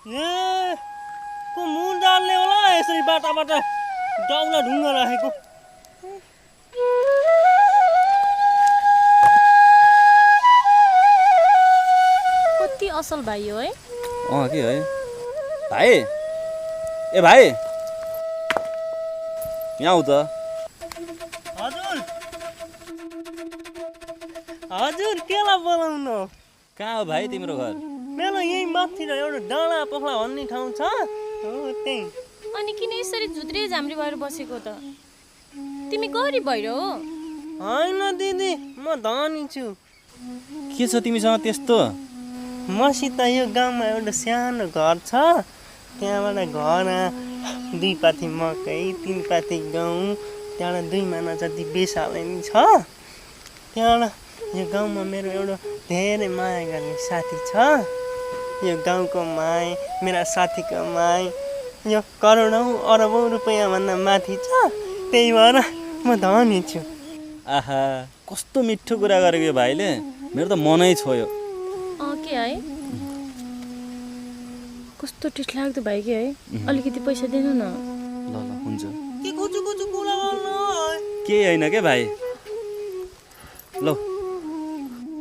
ए को मुन्डालले होला यसरी बाटाबाट दाउला ढुङ्गा राखेको। कति असल भाइ हो है। के है भाइ। ए भाइ यहाँ आऊ त। हजुर हजुर केलाई बोलाउनु? कहाँ हो भाइ तिम्रो घर? मेरो यही माथि एउटा डाँडा पोखला भन्ने ठाउँ छ हो त्यही। अनि किन यसरी झुत्रे झाम्री भएर बसेको त? तिमी गरिब भएर हो? होइन दिदी म धनी छु। के छ तिमीसँग त्यस्तो? मसित यो गाउँमा एउटा सानो घर छ। त्यहाँबाट घर 2 पाथी मकै 3 पाथी गहुँ त्यहाँबाट 2 महिना जति बेसाल्ने छ। त्यहाँबाट यो गाउँमा मेरो एउटा धेरै माया गर्ने साथी छ। यो गाउँको माया मेरा साथीको माया यो करोडौँ अरबौँ रुपियाँभन्दा माथि छ। त्यही भएर म धनी छु। आहा कस्तो मिठो कुरा गरेको यो भाइले, मेरो त मनै छोयो। के है कस्तो टिट लाग्दो भाइ के है। अलिकति पैसा दिनु न। ल ल हुन्छ। के कुचु कुचु कुरा गर्नु? के होइन के भाइ। ल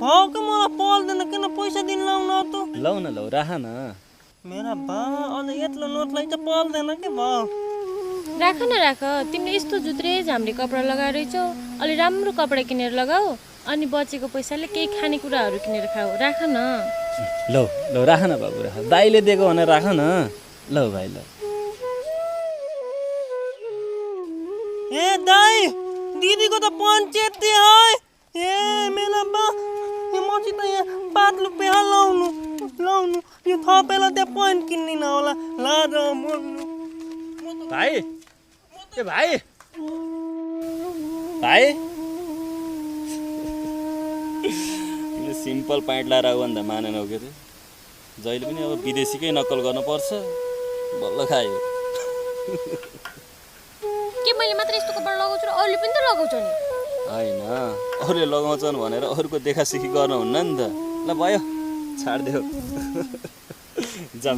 भाउको मलाई पर्दैन किन पैसा दिन लाउन त? लौ न लौ राख न। मेरा बा अझ यत्रो नोटलाई त पर्दैन के भाउ। राख न राख। तिमीले यस्तो जुत्रे झाम्रे कपडा लगाएर रहेछौ। अलि राम्रो कपडा किनेर लगाऊ अनि बचेको पैसाले केही खानेकुराहरू किनेर खाऊ। राख न। लौ लौ राख न बाबु राख। दाइले दिएको भनेर राख न। लौ भाइ ल। ए दाइ दिदीको त पञ्चायत है। ए मेरा बा यो मसित यहाँ 5 रुपियाँ लाउनु लाउनु यो थपेला त्यहाँ पोइन्ट किन्दिन होला लाज मर्नु। भाइ ए भाइ भाइ तिमीले सिम्पल प्यान्ट लाएर आऊ भन्दा मानेनौ के रे। जहिले पनि अब विदेशीकै नक्कल गर्नुपर्छ। बल्ल खायो। के मैले मात्र यस्तो कपडा लगाउँछु र अरूले पनि त लगाउँछ नि? होइन अरूले लगाउँछन् भनेर अरूको देखासेखी गर्नुहुन्न नि त। ल भयो छाडिदेऊ। जाऊ।